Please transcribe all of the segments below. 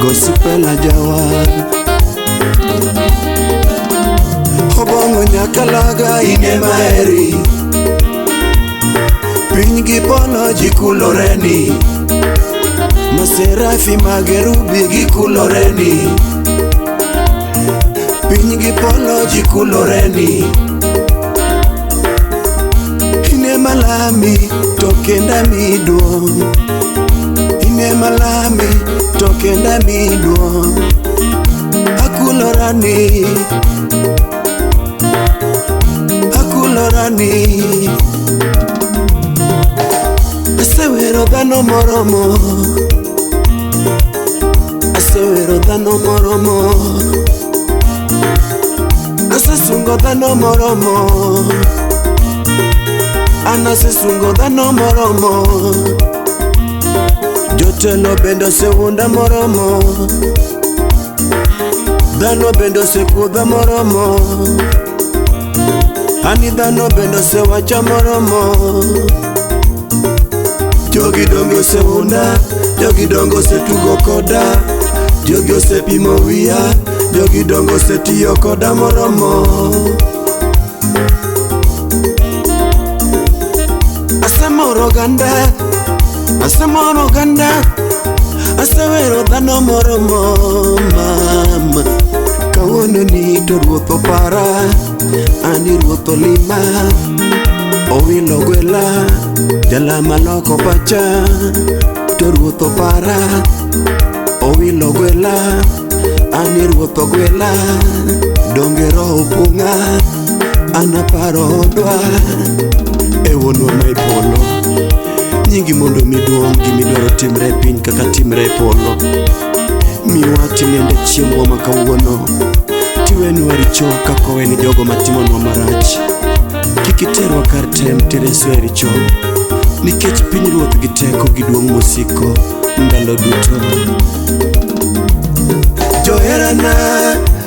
Gospel ajawa. Obong'o nyakalaga ine maheri. Piny gi polo ji kuloreni. Maserafi magerubi gikuloreni. Piny gi polo ji kuloreni. Ine malami to kenda mi duong'. Ine malami to kenda mi duong'. Akulorani. Akulorani. Asewero dhano moromo. Asewero dhano moromo. Asesungo dhano moromo. An asesungo dhano moromo. Jotelo bende osewuonda moromo. Dhano bende osekudha moromo. Ani dhano bende osewacha moromo. Jogi dongo osewuonda, jogi dongo osetugo koda, jogi osepimo wiya, jogi dongo osetiyo koda moromo. Asemoro oganda, asemoro oganda, asewero dhano moromo mama. Kawuono ni to ruoth opara, ani ruoth olima. Owilo gwela, jalama loko pacha, to ruoth opara. Owilo gwela, ani ruoth ogwela, donge roho opong'a, an aparo odwa. E wuonwa ma e polo, nyingi mondo mi duong' gimidwaro timre e piny kaka timre e polo. Miwa tinende chiembwa ma kawuono, tiwenwa richo kaka waweni jogo matimonwa marach. Kik iterwa kar tem tireswa e richo, nikech pinyruoth gi teko gi duong' mosiko ndalo duto. Joherana,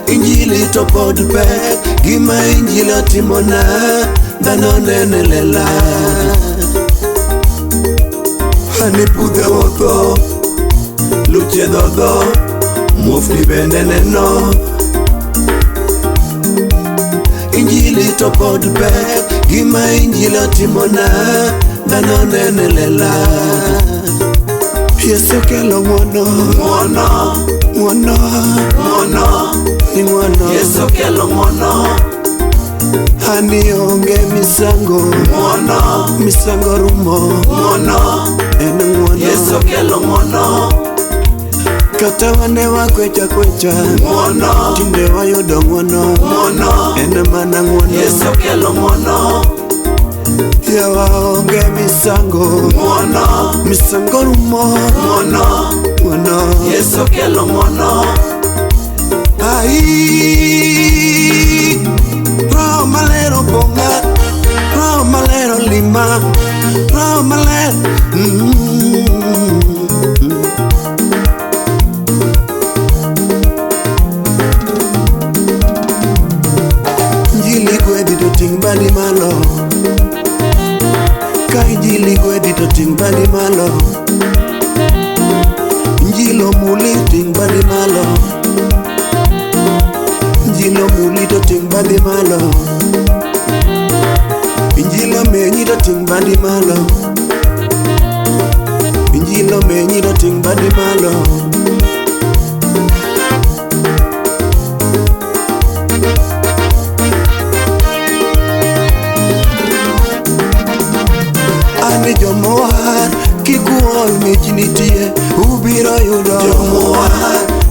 injili to pod pek, gima injili otimona, dhano nene lela. Ani pudhe wotho, luche dhodho, muofni bende neno. Injili to pod pek, gima injili otimona, dhano nene lela. Yesu kelo ng'wono, Ng'wono, ng'wono, ng'wono, ni ng'wono. Yesu kelo ng'wono, Ani onge misango, ng'wono, misango rumo, ng'wono, en ng'wono. Yesu kelo ng'wono, Kata wane wakwecha kwecha, ng'wono, tinde wayudo ng'wono, ng'wono, en mana ng'wono. Yesu kelo ng'wono, Yawa onge misango, ng'wono, misango rumo, ng'wono, ng'wono. Yesu kelo ng'wono. Ai, Roho Maler opong'a, Roho Maler olima, Roho Maler. Injili gwedhi to ting' badi malo, ka injili gwedhi to ting' badi malo, injili omuli ting' badi malo. Injili omuli to ting' badi malo. Injili omenyi to ting' badi malo. Injili omenyi to ting' badi malo. Ani jomowar kik uol mich nitie, ubiro yudo. Jomowar,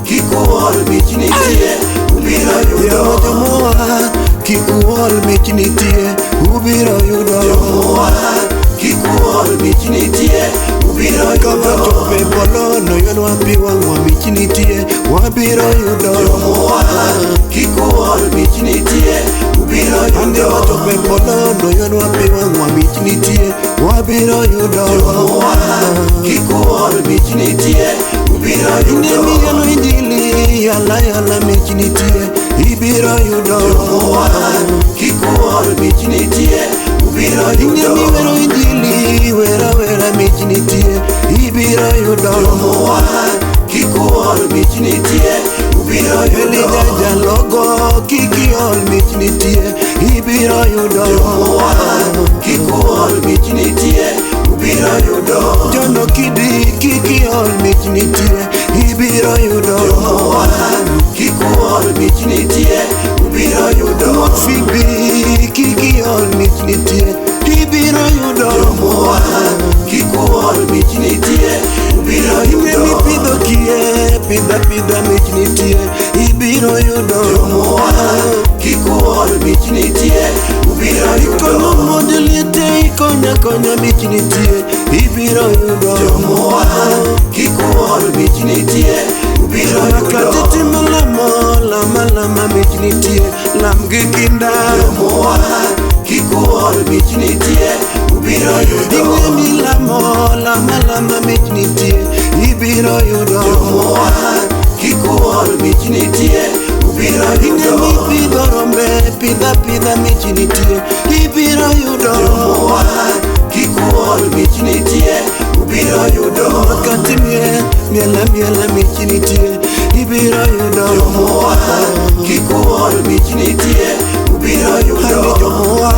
kik uol mich nitie, ubiro yudo. Yawa jomowar kik uol mich nitie, ubiro yudo. Jomowar, kik uol mich nitie, ubiro Kaka yudo. chope polo noyonwa pi wang'wa mich nitie, wabiro yudo. Jomowar, kik uol mich nitie, ubiro Ande yudo. wachope polo noyonwa pi wang'wa mich nitie, wabiro yudo. Jomowar, kik uol mich nitie, ubiro Ine yudo. miyano injili, yala yala mich nitie, ibiro yudo. Jomowar, kik uol mich nitie, ubiro Ine yudo. miwero injili, wera wera mich nitie, ibiro yudo. Jomowar, kik uol mich nitie, ubiro yudo. Elija jalogo kik iol mich nitie, ibiro yudo. Jomoa kik uol mich nitie, ubiro yudo. Jono kidi kik iol mich nitie, ibiro yudo. Jomoa kik uol mich nitie, ubiro yudo. Fibi kik iol mich nitie, ibiro yudo. Jomoa kik uol mich nitie, ubiro Ing'e yudo. mipidho kie, pidha pidha mich nitie, ibiro yudo. Jomoa kik uol mich nitie, ubiro yudo. Ikono monde liete, ikonya konya mich nitie, ibiro yudo. Jomoa kik uol mich nitie, ubiro Makati yudo. timo lamo, lama lama mich nitie, lam gi kinda. Jomoa kik uol mich nitie, ubiro yudo. Ing'e milamo, lama lama mich nitie, ibiro yudo. Jomoa kik uol mich nitie, ubiro Ing'e yudo. mipidho rombe, pidha pidha mich nitie, ibiro yudo. Jomoa kik uol mich nitie, ubiro yudo. Wakati miel, miela miela mich nitie, ibiro yudo. Jomoa kik uol mich nitie, ubiro Hani yudo. jomoa,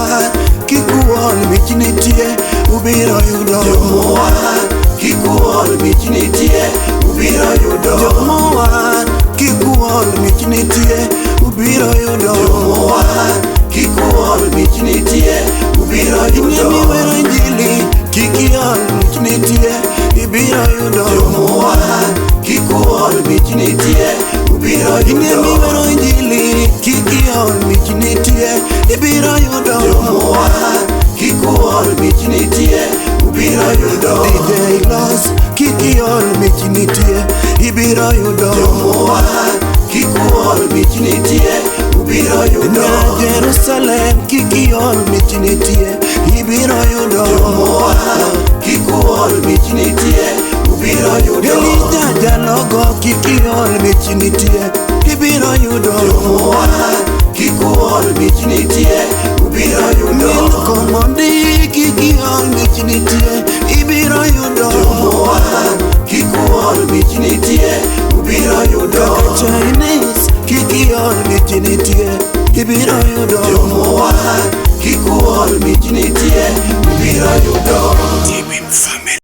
kik uol mich nitie, ubiro yudo. Jomoa kik uol mich nitie, ubiro yudo. Jomoa, kik uol mich nitie, ubiro yudo. Jomoa kik uol mich nitie, ubiro Ing'e yudo. miwero injili, kik iol mich nitie, ibiro yudo. Jomoa kik uol mich nitie, ubiro Ing'e yudo. miwero injili, kik iol mich nitie, ibiro yudo. Jomoa kik uol mich nitie, ubiro yudo. DJ Los, kik iol mich nitie, ibiro yudo. Jomoa kik uol mich nitie, ubiro yudo. Na Jerusalem, kik iol mich nitie, ibiro yudo. Jomoa kik uol mich nitie, ubiro yudo. Elija jalogo, kik iol mich nitie, ibiro yudo. Jomoa kik uol mich nitie, ubiro yudo. Milko mondi, kik iol mich nitie, ibiro yudo. Jomoa kik uol mich nitie, ubiro yudo. Kaka Chinese, kik iol mich nitie, ibiro yudo. Jomoa kik uol mich nitie, ubiro yudo. Timim Family.